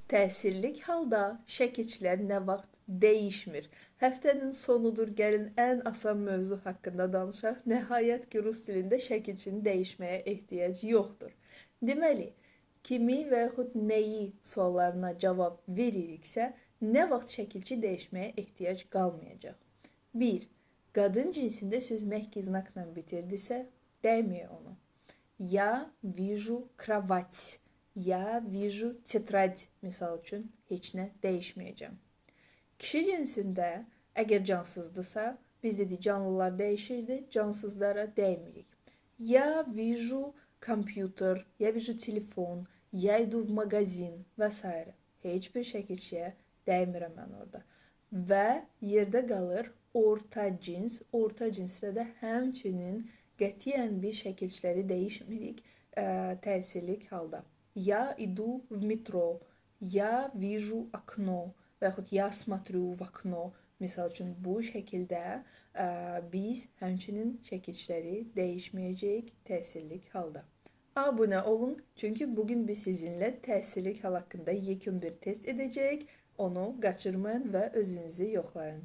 Təsirlik halda şəkilçilər nə vaxt dəyişmir. Həftənin sonudur. Gəlin ən asan mövzu haqqında danışaq. Nəhayət ki, rus dilində şəkilçini dəyişməyə ehtiyac yoxdur. Deməli, kimi və yaxud nəyi suallarına cavab veririksə, nə vaxt şəkilçi dəyişməyə ehtiyac qalmayacaq. 1. Qadın cinsində söz məhki znakla bitirdisə, dəyməyək onu. Я вижу кровать. Я вижу тетрадь. Misal üçün, heç nə dəyişməyəcəm. Kişi cinsində əgər cansızdırsa, biz dedik canlılar dəyişirdi, cansızlara dəymirik. Я вижу компьютер, я вижу телефон, я иду в магазин və s. Heç bir şəkilçiyə dəymirəm mən orada. Və yerdə qalır orta cins. Orta cinsdə də həmçinin qətiyyən bir şəkilçiləri dəyişmirik təsirlik halda. Я иду в метро, я вижу окно və yaxud я смотрю в окно. Misal üçün bu şəkildə biz həmçinin şəkilçiləri dəyişməyəcəyik təsirlik halda. Abunə olun, çünki bugün biz sizinlə təsirlik hal haqqında yekun bir test edəcəyik. Onu qaçırmayın və özünüzü yoxlayın.